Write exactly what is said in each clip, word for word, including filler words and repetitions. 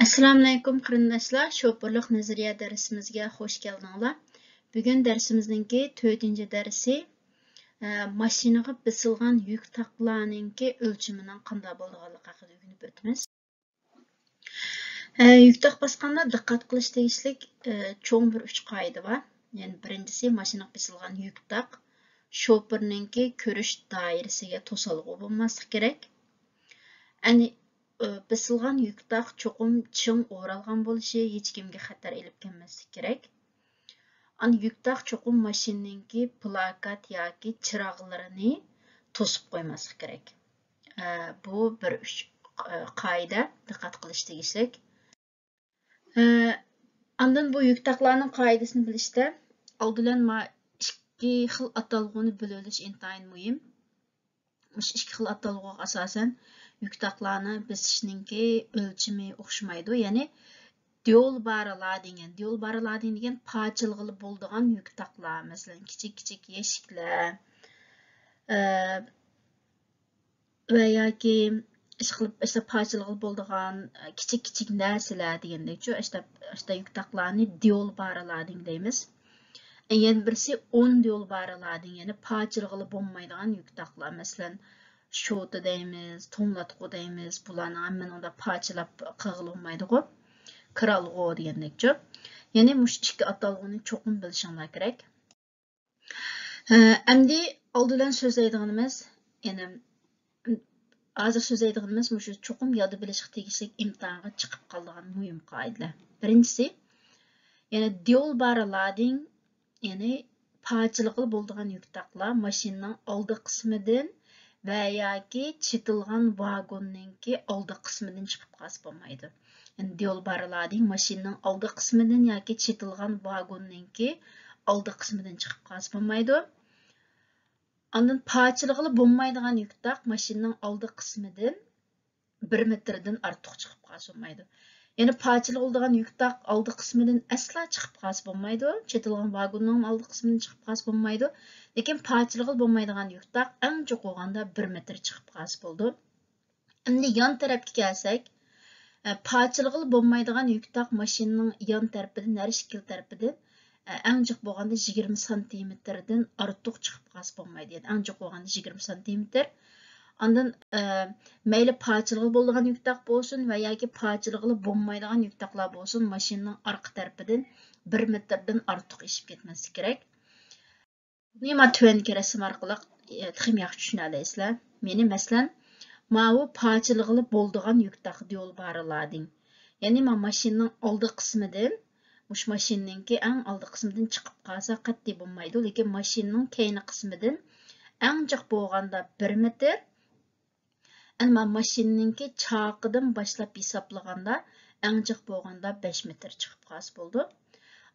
ئەسسالامۇئەلەيكۇم قېرىنداشلار، شوپۇرلۇق نەزەرىيە دەرسىمىزگە خوش كەلدىڭلار. بۈگۈن دەرسىمىزنىڭكى تۆتىنچى دەرسى، ئە، ماشىنىغا بېسىلغان يۈك تاقلارنىڭكى ئۆلچىمىنىڭ قانداق بولىدىغانلىقى ھەققىدە ئۆگىنىپ ئۆتىمىز. ئە، يۈك تاق باسقاندا دىققەت قىلىش تېگىشلىك، ئە، چوڭ بىر ئۈچ قائىدە بار. يەنى بىرىنچىسى، ماشىنىغا بېسىلغان يۈك تاق شوپۇرنىڭكى كۆرۈش دائىرىسىگە توسالغۇ بولماسلىقى كېرەك. يەنى، ئە، بېسىلغان يۈك تاق چوقۇم چىڭ ئورالغان بولۇشى، ھېچكىمگە خەتەر ئېلىپ كەلمەسلىكى كېرەك. ئاندىن يۈك تاق چوقۇم ماشىنىنىڭكى پلاكات ياكى چىراغلىرىنى توسۇپ قويماسلىقى كېرەك. ئە، بۇ بىر ئۈچ، ئە، قائىدە، دىققەت قىلىش تېگىشلىك. ئە، ئاندىن بۇ يۈك تاقلارنىڭ قائىدىسىنى بىلىشتە ئالدى بىلەن ما ئىككى خىل ئاتالغۇنى بىلىۋېلىش ئىنتايىن مۇھىم. مۇشۇ ئىككى خىل ئاتالغۇغا ئاساسەن يۈك تاقلارنى بېسىشنىڭكى ئۆلچىمى ئوخشىمايدۇ. يەنى ديول بارا لادىڭ، ديول بارا لادىڭ دېگەن پارچىلىغىلى بولىدىغان يۈك تاقلار، مەسىلەن، كىچىك كىچىك يەشىكلەر، ئە، ۋە ياكى ئىشقىلىپ، ئىشتا پارچىلىغىلى بولىدىغان، ئە، كىچىك كىچىك نەرسىلەر دېگەندەكچۇ، ئىشتا، ئىشتا يۈك تاقلارنى ديول بارا لادىڭ دەيمىز. يەنە بىرسى ئون ديول بارا لادىڭ، يەنى پارچىلىغىلى بولمايدىغان يۈك تاقلار. مەسىلەن، شوتا دەيمىز، توڭلاتقۇ دەيمىز. بۇلارنىڭ ھەممىنى ئۇنداق پارچىلاپ قىلغىلى بولمايدىغۇ. كىرالغۇ دېگەندەكچۇ. يەنى مۇشۇ ئىككى ئاتالغۇنى چوقۇم بىلىشىڭلار كېرەك. ھە، ئەمدى ئالدى بىلەن سۆزلەيدىغىنىمىز، يەنى ھازىر سۆزلەيدىغىنىمىز مۇشۇ چوقۇم يادا بىلىشقا تېگىشلىك ئىمتىھانغا چىقىپ قالىدىغان مۇھىم قائىدىلەر. بىرىنچىسى، يەنى ديول بارا لادىڭ، يەنى پارچىلىغىلى بولىدىغان يۈك تاقلار ماشىنىنىڭ ئالدى قىسمىدىن ۋە ياكى چېتىلغان ۋاگوننىڭكى ئالدى قىسمىدىن چىقىپ قالسا بولمايدۇ. يەنى ديول بارا لادىڭ ماشىنىنىڭ ئالدى قىسمىدىن ياكى چېتىلغان ۋاگوننىڭكى ئالدى قىسمىدىن چىقىپ قالسا بولمايدۇ. ئاندىن پارچىلىغىلى بولمايدىغان يۈك تاق ماشىنىنىڭ ئالدى قىسمىدىن بىر مېتىردىن ئارتۇق چىقىپ قالسا بولمايدۇ. يەنى پارچىلىغىلى بولىدىغان يۈك تاق ئالدى قىسمىدىن ئەسلا چىقىپ قالسا بولمايدۇ. چېتىلغان ۋاگوننىڭ ئالدى قىسمىدىن چىقىپ قالسا بولمايدۇ. لېكىن پارچىلىغىلى بولمايدىغان يۈك تاق ئەڭ جىق بولغاندا بىر مېتىر چىقىپ قالسا بولىدۇ. ئەمدى يان تەرەپكە كەلسەك، ئە، پارچىلىغىلى بولمايدىغان يۈك تاق ماشىنىنىڭ يان تەرىپىدىن، ھەر ئىككىلا تەرىپىدىن، ئە، ئەڭ جىق بولغاندا يىگىرمە سانتىمېتىردىن ئارتۇق چىقىپ قالسا بولمايدۇ. يەنى ئەڭ جىق بولغاندا يىگىرمە سانتىمېتىر. ئاندىن، ئە، مەيلى پارچىلىغىلى بولىدىغان يۈك تاق بولسۇن ۋە ياكى پارچىلىغىلى بولمايدىغان يۈك تاقلار بولسۇن، ماشىنىنىڭ ئارقا تەرىپىدىن بىر مېتىردىن ئارتۇق ئېشىپ كەتمەسلىك كېرەك. بۇنى ما تۆۋەندىكى رەسىم ئارقىلىق، ئە، تېخىمۇ ياخشى چۈشىنەلەيسىلەر. مېنى، مەسىلەن، ماۋۇ پارچىلىغىلى بولىدىغان يۈك تاق ديول بارا لادىڭ. يەنى ما ماشىنىنىڭ ئالدى قىسمىدىن، مۇشۇ ماشىنىنىڭكى ئەڭ ئالدى قىسمىدىن چىقىپ قالسا قەتئىي بولمايدۇ، لېكىن ماشىنىنىڭ كەينى قىسمىدىن ئەڭ جىق بولغاندا بىر مېتىر، ئەمما ماشىنىنىڭكى چاقىدىن باشلاپ ھېسابلىغاندا ئەڭ جىق بولغاندا بەش مېتىر چىقىپ قالسا بولىدۇ.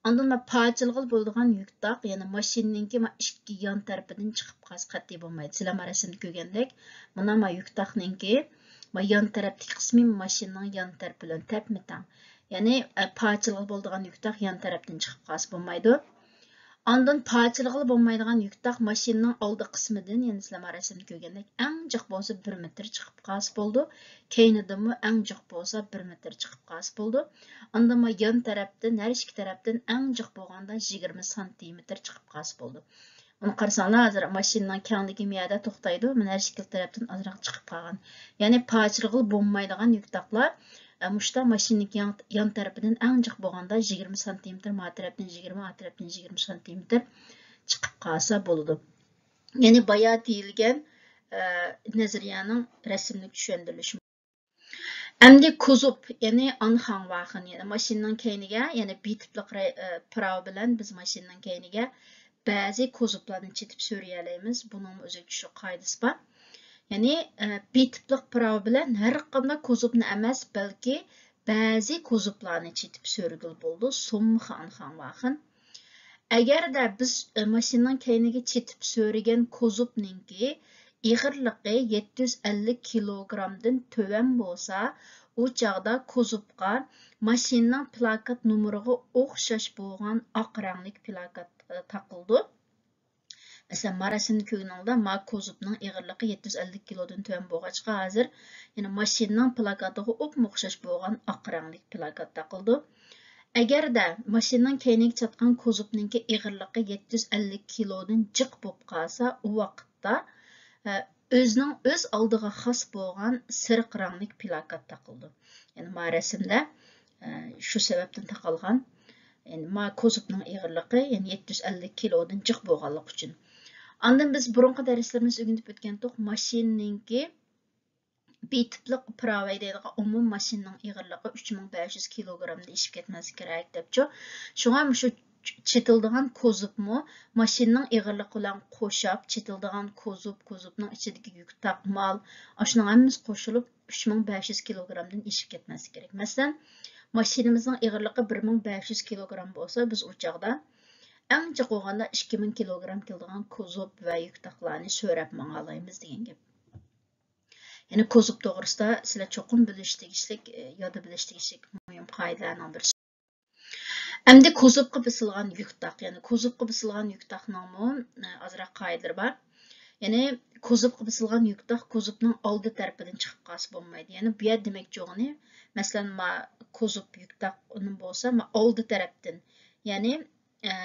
ئاندىن ما پارچىلىغىلى بولىدىغان يۈك تاق، يەنى ماشىنىنىڭكى ما ئىككى يان تەرىپىدىن چىقىپ قالسا قەتئىي بولمايدۇ. سىلەر ما رەسىمدە كۆرگەندەك، مانا ما يۈك تاقنىڭكى ما يان تەرەپتىكى قىسمى ماشىنىنىڭ يان تەرىپى بىلەن تەپمۇ تەڭ. يەنى، ئە، پارچىلىغىلى بولىدىغان يۈك تاق يان تەرەپتىن چىقىپ قالسا بولمايدۇ. ئاندىن پارچىلىغىلى بولمايدىغان يۈك تاق ماشىنىنىڭ ئالدى قىسمىدىن، يەنى سىلەر ما رەسىمدە كۆرگەندەك، ئەڭ جىق بولسا بىر مېتىر چىقىپ قالسا بولىدۇ. كەينىدىنمۇ ئەڭ جىق بولسا بىر مېتىر چىقىپ قالسا بولىدۇ. ئاندىن ما يان تەرەپتىن، ھەر ئىككى تەرەپتىن ئەڭ جىق بولغاندا يىگىرمە سانتىمېتىر چىقىپ قالسا بولىدۇ. ئۇنى قارىساڭلار، ھازىر ماشىنىنىڭ كەڭلىكى مۇ يەردە توختايدۇ، مانا ھەر ئىككىلا تەرەپتىن ئازراق چىقىپ قالغان. يەنى پارچىلىغىلى بولمايدىغان يۈك تاقلار، ئە، مۇشۇنداق ماشىنىنىڭ يان، يان تەرىپىدىن ئەڭ جىق بولغاندا يىگىرمە سانتىمېتىر، ما تەرەپتىن يىگىرمە، ئا تەرەپتىن يىگىرمە سانتىمېتىر چىقىپ قالسا بولىدۇ. يەنى بايا دېيىلگەن، ئە، نەزەرىيەنىڭ رەسىملىك چۈشەندۈرۈلۈشى. ئەمدى كوزۇپ، يەنى ئانخاڭۋاخېن، يەنى ماشىنىنىڭ كەينىگە، يەنى بى تىپلىق رەي-، ئە، پىراۋا بىلەن بىز ماشىنىنىڭ كەينىگە بەزى كوزۇپلارنى چېتىپ سۆرىيەلەيمىز. بۇنىڭمۇ ئۆزىگە چۈشلۈك قائىدىسى بار. يەنى، ئە، بى تىپلىق پىراۋا بىلەن ھەر قانداق كوزۇپنى ئەمەس، بەلكى بەزى كوزۇپلارنى چېتىپ سۆرىگىلى بولىدۇ. سومخ ئانخاڭۋاخېن. ئەگەردە بىز، ئە، ماشىنىنىڭ كەينىگە چېتىپ سۆرىگەن كوزۇپنىڭكى ئېغىرلىقى يەتتە يۈز ئەللىك كىلوگرامدىن تۆۋەن بولسا، ئۇ چاغدا كوزۇپقا ماشىنىنىڭ پىلاكات نومۇرىغا ئوخشاش بولغان ئاق رەڭلىك پىلاكات، ئە، تاقىلىدۇ. مەسىلەن، ما رەسىمنى كۆرگىنىڭلار، ما كوزۇپنىڭ ئېغىرلىقى يەتتە يۈز ئەللىك كىلودىن تۆۋەن بولغاچقا، ھازىر يەنە ماشىنىنىڭ پلاكاتىغا ئوپمۇ ئوخشاش بولغان ئاق رەڭلىك پلاكات تاقىلىدۇ. ئەگەردە ماشىنىنىڭ كەينىگە چاتقان كوزۇپنىڭكى ئېغىرلىقى يەتتە يۈز ئەللىك كىلودىن جىق بولۇپ قالسا، ئۇ ۋاقىتتا، ئە، ئۆزىنىڭ ئۆز ئالدىغا خاس بولغان سېرىق رەڭلىك پلاكات تاقىلىدۇ. يەنى ما رەسىمدە، ئە، شۇ سەۋەبتىن تاقالغان. يەنى ما كوزۇپنىڭ ئېغىرلىقى، يەنى يەتتە يۈز ئەللىك كىلودىن جىق بولغانلىقى ئۈچۈن. ئاندىن بىز بۇرۇنقى دەرسلىرىمىزدە ئۆگىنىپ ئۆتكەنتۇق، ماشىنىنىڭكى بىتىپلىق پىراۋەي دەيدىغان ئومۇمىي ماشىنىنىڭ ئېغىرلىقى ئۈچ مىڭ بەش يۈز كىلوگرامدىن ئېشىپ كەتمەسلىكى كېرەك دەپچۇ. شۇڭا مۇشۇ چېتىلىدىغان كوزۇپمۇ ماشىنىنىڭ ئېغىرلىقى بىلەن قوشاپ، چېتىلىدىغان كوزۇپ، كوزۇپنىڭ ئىچىدىكى يۈك تاق مال، ئاشۇنىڭ ھەممىسى قوشۇلۇپ ئۈچ مىڭ بەش يۈز كىلوگرامدىن ئېشىپ كەتمەسلىكى كېرەك. مەسىلەن، ماشىنىمىزنىڭ ئېغىرلىقى بىر مىڭ بەش يۈز كىلوگرام بولسا، بىز ئۇ چاغدا ئەڭ جىق بولغاندا ئىككى مىڭ كىلوگرام كېلىدىغان كوزۇپ ۋە يۈك تاقلارنى سۆرەپ ماڭالايمىز دېگەن گەپ. يەنى كوزۇپ توغرىسىدا سىلەر چوقۇم بىلىش تېگىشلىك، ئە، يادا بىلىش تېگىشلىك مۇھىم قائىدىلەرنىڭ بىرسى. ئەمدى كوزۇپقا بېسىلغان يۈك تاق، يەنى كوزۇپقا بېسىلغان يۈك تاقنىڭمۇ، ئە، ئازراق قائىدىلىرى بار. يەنى كوزۇپقا بېسىلغان يۈك تاق كوزۇپنىڭ ئالدى تەرىپىدىن چىقىپ قالسا بولمايدۇ. يەنى بۇ يەردە دېمەكچى بولغىنى، مەسىلەن، ما كوزۇپ يۈك تاق ئۇنىڭ بولسا، ما ئالدى تەرەپتىن، يەنى، ئە،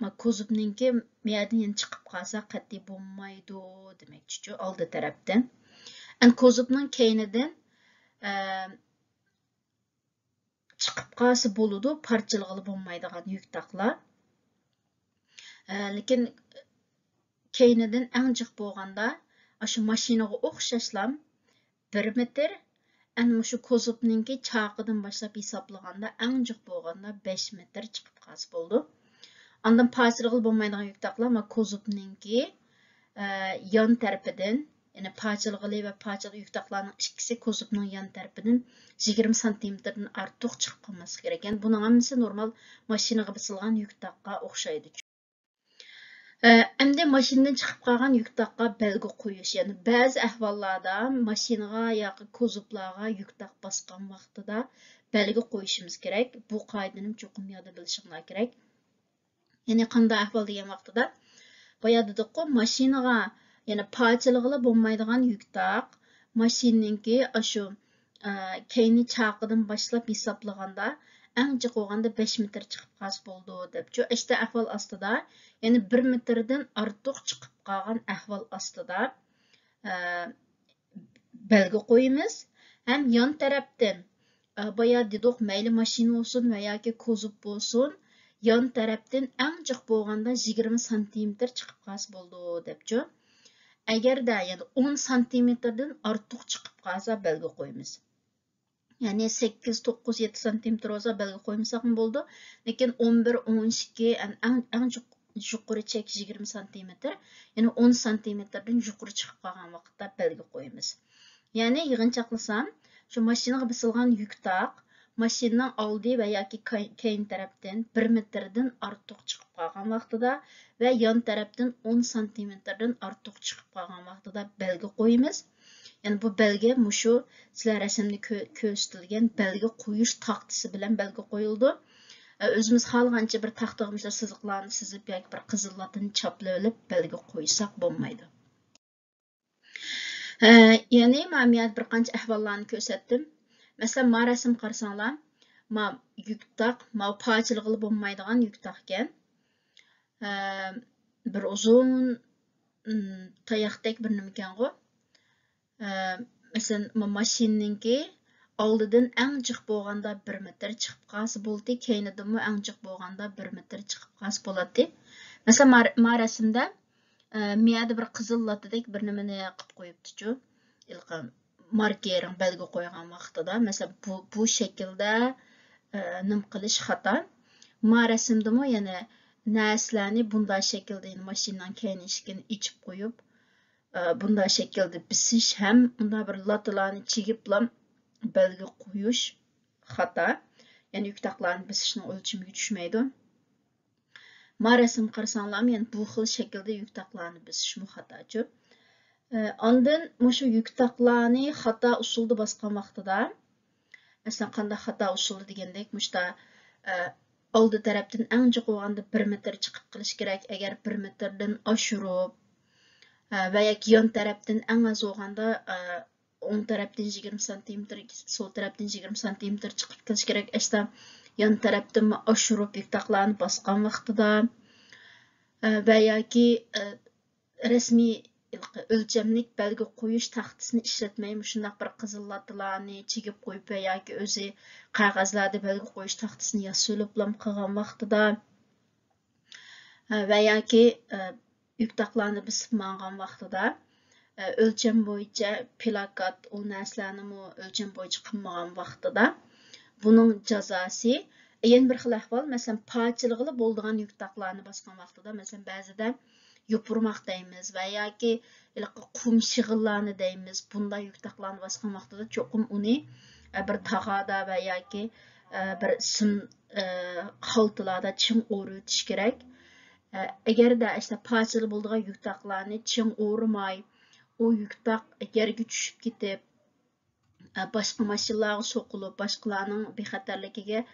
ما كوزۇپنىڭكى مەيەدىن يەنە چىقىپ قالسا قەتئىي بولمايدۇ دېمەكچىچۇ، ئالدى تەرەپتىن. ئەن كوزۇپنىڭ كەينىدىن، ئە، چىقىپ قالسا بولىدۇ، پارچىلىغىلى بولمايدىغان يۈك تاقلار. ئە، لېكىن كەينىدىن ئەڭ جىق بولغاندا، ئاشۇ ماشىنىغا ئوخشاشلام بىر مېتىر، ئەنە مۇشۇ كوزۇپنىڭكى چاقىدىن باشلاپ ھېسابلىغاندا، ئەڭ جىق بولغاندا بەش مېتىر چىقىپ قالسا بولىدۇ. ئاندىن پارچىلىغىلى بولمايدىغان يۈك تاقلار، ما كوزۇپنىڭكى، ئە، يان تەرىپىدىن، يەنى پارچىلىغىلى ۋە پارچىلىق يۈك تاقلارنىڭ ئىككىسى كوزۇپنىڭ يان تەرىپىدىن يىگىرمە سانتىمېتىردىن ئارتۇق چىقىپ قالماسلىقى كېرەك. يەنى بۇنىڭ ھەممىسى نورمال ماشىنىغا بېسىلغان يۈك تاققا ئوخشايدۇ. ئەمدى ماشىنىدىن چىقىپ قالغان يۈك تاققا بەلگە قويۇش. يەنى بەزى ئەھۋاللاردا ماشىنىغا ياكى كوزۇپلارغا يۈك تاق باسقان ۋاقتىدا بەلگە قويۇشىمىز كېرەك. بۇ قائىدىنى چوقۇم يادا بىلىشىڭلار كېرەك. يەنى قانداق ئەھۋال دېگەن ۋاقتىدا، بايا دېدۇققۇ، ماشىنىغا، يەنى پارچىلىغىلى بولمايدىغان يۈك تاق، ماشىنىنىڭكى ئاشۇ، ئە، كەينى چاقىدىن باشلاپ ھېسابلىغاندا، ئەڭ جىق بولغاندا بەش مېتىر چىقىپ قالسا بولىدۇ دەپچۇ. ئىشتە ئەھۋال ئاستىدا، يەنى بىر مېتىردىن ئارتۇق چىقىپ قالغان ئەھۋال ئاستىدا، ئە، بەلگە قويىمىز. ھەم يان تەرەپتىن، ئە، بايا دېدۇق، مەيلى ماشىنا بولسۇن ۋە ياكى كوزۇپ بولسۇن، يان تەرەپتىن ئەڭ جىق بولغاندا يىگىرمە سانتىمېتىر چىقىپ قالسا بولىدۇ دەپچۇ. ئەگەردە يەنى ئون سانتىمېتىردىن ئارتۇق چىقىپ قالسا بەلگە قويىمىز. يەنى سەككىز، توققۇز، يەتتە سانتىمېتىر بولسا بەلگە قويمىساقمۇ بولىدۇ. لېكىن ئون بىر، ئون ئىككى، ئەڭ، ئەڭ، ئەڭ جۇق-، يۇقىرى چەك يىگىرمە سانتىمېتىر، يەنى ئون سانتىمېتىردىن يۇقىرى چىقىپ قالغان ۋاقىتتا بەلگە قويىمىز. يەنى يىغىنچاقلىسام، شۇ ماشىنىغا بېسىلغان يۈك تاق ماشىنىنىڭ ئالدى ۋە ياكى كەي-، كەينى تەرەپتىن بىر مېتىردىن ئارتۇق چىقىپ قالغان ۋاقتىدا ۋە يان تەرەپتىن ئون سانتىمېتىردىن ئارتۇق چىقىپ قالغان ۋاقتىدا بەلگە قويىمىز. يەنى بۇ بەلگە مۇشۇ سىلەر رەسىمدە كۆ-، كۆرسىتىلگەن بەلگە قويۇش تاختىسى بىلەن بەلگە قويۇلىدۇ. ئە، ئۆزىمىز خالىغانچە بىر تاختىغا مۇشۇنداق سىزىقلارنى سىزىپ ياكى بىر قىزىل لاتىنى چاپلىۋېلىپ بەلگە قويساق بولمايدۇ. ئە، يەنى مانا بۇ يەردە بىر قانچە ئەھۋاللارنى كۆرسەتتىم. مەسىلەن، ما رەسىم قارىساڭلار، ما يۈك تاق، ما پارچىلىغىلى بولمايدىغان يۈك تاقكەن. ئە، بىر ئۇزۇن، ئىم، تاياقتەك بىر نېمىكەنغۇ. ئە، مەسىلەن، ما-، ماشىنىنىڭكى ئالدىدىن ئەڭ جىق بولغاندا بىر مېتىر چىقىپ قالسا بولدى، كەينىدىنمۇ ئەڭ جىق بولغاندا بىر مېتىر چىقىپ قالسا بولاتتى. مەسىلەن، ما، ما رەسىمدە، ئە، مىيەدە بىر قىزىل لاتىدەك بىر نېمىنى قىلىپ قويۇپتۇچۇ. ھېلىقى ماركېرىڭ بەلگە قويغان ۋاقتىدا، مەسىلەن، بۇ، بۇ شەكىلدە، ئە، نېمە قىلىش خاتا. ما رەسىمدىمۇ يەنە نەرسىلەرنى بۇنداق شەكىلدە، يەنە ماشىنىنىڭ كەينى ئىشىكىنى ئېچىپ قويۇپ، ئە، بۇنداق شەكىلدە بېسىش ھەم مۇنداق بىر لاتىلارنى چىگىپلا بەلگە قويۇش خاتا. يەنى يۈك تاقلارنى بېسىشنىڭ ئۆلچىمىگە چۈشمەيدۇ. ما رەسىمگە قارىساڭلارمۇ، يەنە بۇ خىل شەكىلدە يۈك تاقلارنى بېسىشمۇ خاتاچۇ. ئە، ئاندىن مۇشۇ يۈك تاقلارنى خاتا ئۇسۇلدا باسقان ۋاقتىدا، مەسىلەن، قانداق خاتا ئۇسۇلدا دېگەندەك، مۇشتا، ئە، ئالدى تەرەپتىن ئەڭ جىق بولغاندا بىر مېتىر چىقىپ قېلىش كېرەك. ئەگەر بىر مېتىردىن ئاشۇرۇپ، ئە، ۋە ياكى يان تەرەپتىن ئەڭ ئاز بولغاندا، ئە، ئوڭ تەرەپتىن يىگىرمە سانتىمېتىر، سول تەرەپتىن يىگىرمە سانتىمېتىر چىقىپ قېلىش كېرەك. ئەستا يان تەرەپتىنمۇ ئاشۇرۇپ يۈك تاقلارنى باسقان ۋاقتىدا، ئە، ۋە ياكى، ئە، رەسمىي ئۆلچەملىك بەلگە قويۇش تاختىسىنى ئىشلەتمەي، مۇشۇنداق بىر قىزىل لاتىلارنى چىگىپ قويۇپ ۋە ياكى ئۆزى قەغەزلەردە بەلگە قويۇش تاختىسىنى ياسىۋېلىپلام قىلغان ۋاقتىدا، ۋە ياكى، ئە، يۈك تاقلارنى بېسىپ ماڭغان ۋاقتىدا، ئە، ئۆلچەم بويىچە پلاكات، ئۇ نەرسىلەرنىمۇ ئۆلچەم بويىچە قىلمىغان ۋاقتىدا، بۇنىڭ جازاسى، يەنە بىر خىل ئەھۋال، مەسىلەن، پارچىلىغىلى بولىدىغان يۈك تاقلارنى باسقان ۋاقتىدا، مەسىلەن، بەزىدە يوپۇرماق دەيمىز ۋە ياكى ھېلىقى قۇم شېغىللارنى دەيمىز. بۇنداق يۈك تاقلارنى باسقان ۋاقتىدا چوقۇم ئۇنى، ئە، بىر تاغاردا ۋە ياكى، ئە، بىر سىم، ئە، خالتىلاردا چىڭ ئورۇۋېتىش كېرەك. ئە، ئەگەردە ئەسلى پارچىلىق بولىدىغان يۈك تاقلارنى چىڭ ئورىماي، ئۇ يۈك تاق يەرگە چۈشۈپ كېتىپ، ئە، باشقا ماشىنىلارغا سوقۇلۇپ، باشقىلارنىڭ بىخەتەرلىكىگە،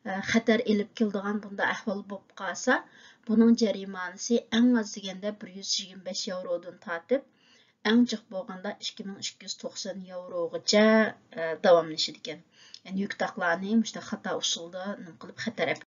ئە، خەتەر ئېلىپ كېلىدىغان بۇنداق ئەھۋال بولۇپ قالسا، بۇنىڭ جەرىمانىسى ئەڭ ئاز دېگەندە بىر يۈز يىگىرمە بەش ياۋرودىن تارتىپ، ئەڭ جىق بولغاندا ئىككى مىڭ ئىككى يۈز توقسان ياۋروغىچە، ئە، داۋاملىشىدىكەن. يەنى يۈك تاقلارنى مۇشۇنداق خاتا ئۇسۇلدا نېمە قىلىپ خەتەر ئەپ